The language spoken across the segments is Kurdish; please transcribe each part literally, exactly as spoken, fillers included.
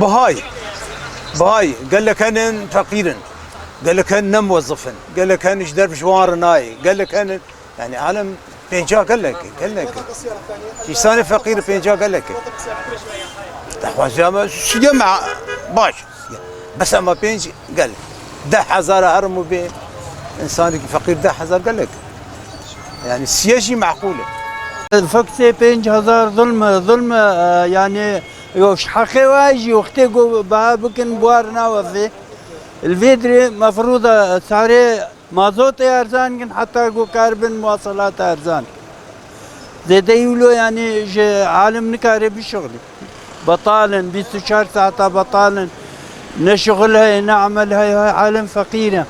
Bihayî, bihayî, gelek henin feqîr in, gelek henin ne muwezzif in, gelek henin ji derb ji wan re nayê, gelek henin, yani alem pênca gelek e, gelek e. Însanê feqîr pênca gelek e. Daxwaziya me, siye me baş, bes ema pênc gelek. Deh hezar herim û bê, însanekî feqîr deh hezar gelek e. Yani siye jî meqûl e. Feksê pênc hezar zulm e, zulm e, e, yani yo, ji heqê we jî wextê ku biha bikin, buhar nawezê. Li vê dirê mefrûda sarê mazotê erzan kin, heta ku karibin muwaselat erzan. Zêde wilo, yani ji alim nikare bişuxlî. Betal in, bîst û çar saeta betal in. Ne şuxul heye, ne emel heye, alem feqîr e.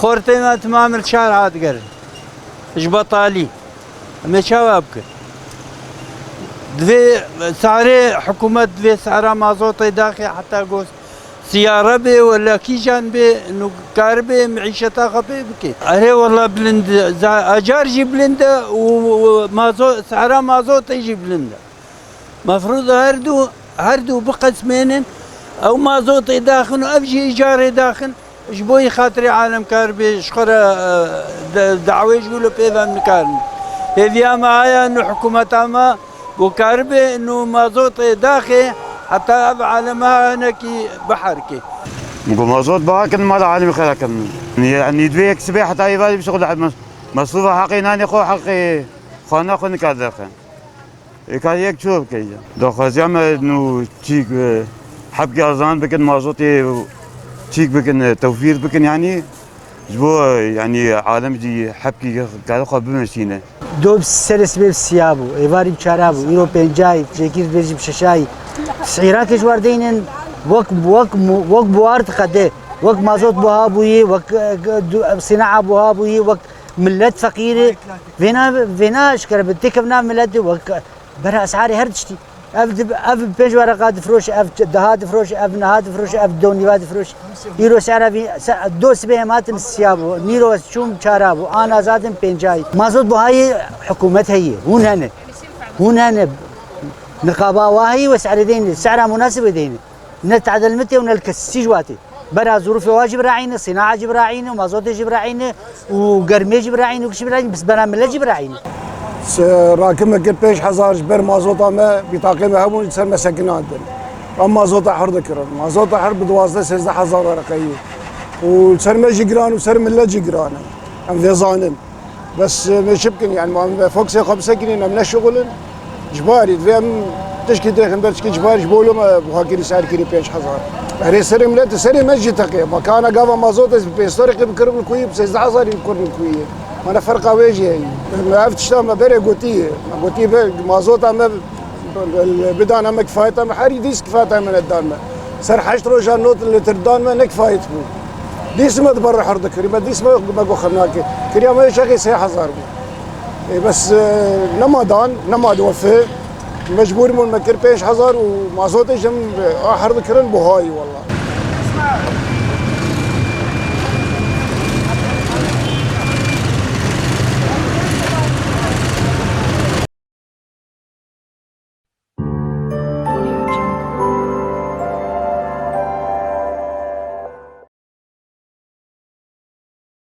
Xortê me timam li şar hat gerin. Ji betalî. Em ê çawa bikin? Divê sarê hikûmet divê sara mazotê daxê heta ku siyare bê wela kîjan bê, nû karibe mîşeta xwe pê bike. Erê wela bilind e, za-, acar jî bilind e û, û mazo-, sara mazotê jî bilind e. Mefrûd e her du, her du biqesmênin, ew mazotê daxin û ev jî îcarê daxin. Ji bo yî xatirê alem kar bê, ji xwe re, e, de-, dawê ji wilo pê ve em nikarin. Hêviya me haya nû hikûmeta me ku karibe nû mazotê daxê heta ev alema hinekî biherike. Ku mazot biha kin, mala alem xera kin. Yani divê yek sibê heta êvarê bişuxule, mes-, mesrûfa heqê nanê xwe, heqê xwana xwe nikar derxe. Ê ka yek ço bike ya. Daxwaziya me nû çîk, e, hebkê erzan bikin, mazotê çîk bikin, e, tewfîr bikin, yanî ji bo, e, yanî alem jî hebkî kare xwe bimeşîne. Do serê sibê siya bû, êvarî çara bû, îro pêncayî, çêkî dibêjî şeşayî. Îrakê ji werdeynin wek, wek, wek buhar diqede, wek mazot buha bûyî, wek, e, du-, sînaa buha bûyî, wek Millet feqîr e. Vêna, vêna eşkere bi têkevna milletê wek bera esarê her tiştî. Ev dib-, ev pênc wereqa difroşe, ev ç-, deha difroşe, ev neha difroşe, ev donîva difroşe. Îro sera vî, se-, do sibê em hatin siya bû. Nîro ez çûm çara bû. Ana zaten pêncayî. Mazot buhayê hikûmet heye. Hûn hene. Hûn hene. Niqaba wa heye we serê deyne. Sera munasibê deyne. Ne tadel mitê û ne li kesî ji watê. Bera zurûfê wa jî biraîne, sînaa jî biraîne, mazotê jî biraîne û germê jî biraîne û kişî biraîne, bis bera millet jî biraîne. Se-, rakime kir pênc hezar ji ber mazota me, bîtaqê me hebûn, ser me sekinandin. Em mazota her dikirin. Mazota her bi duwazdeh sêzdeh hezar wereqeyî. Û ser me jî giran û ser millet jî giran e. Em vê zanin. Bes, e, me çi bikin, yani, ma em fokusê xwe bisekinîn, em neşixulin. Ji barî divê em tişkî têxin ber, tişkî ji barî ji bo lo me buha kirî ser kirî pênc hezar. Erê serê millet, serê me jî teqê. Ma kana gava mazotê bi pênc serê qê bikiribin kuyî, bi sêzdeh hezarî bikiribin kuyî. Ma ne ferqa wê jî heye. Me ev tişta me berê gotiye. Me gotiye be, mazota me bidana me kifayeta me, herî dîs kifayeta me nedan me. Ser heşt roja nod litr dan me ne kifayet bû. Dîs me di ber re her dikirî, me dîs me, me got xem nake. Kiriya me şexê sê hezar bû. Ê, bes, e, nema dan, nema di wefe. Mecbûr bûn me kir pênc hezar û mazotê jî em, e, a her dikirin buhayî walla.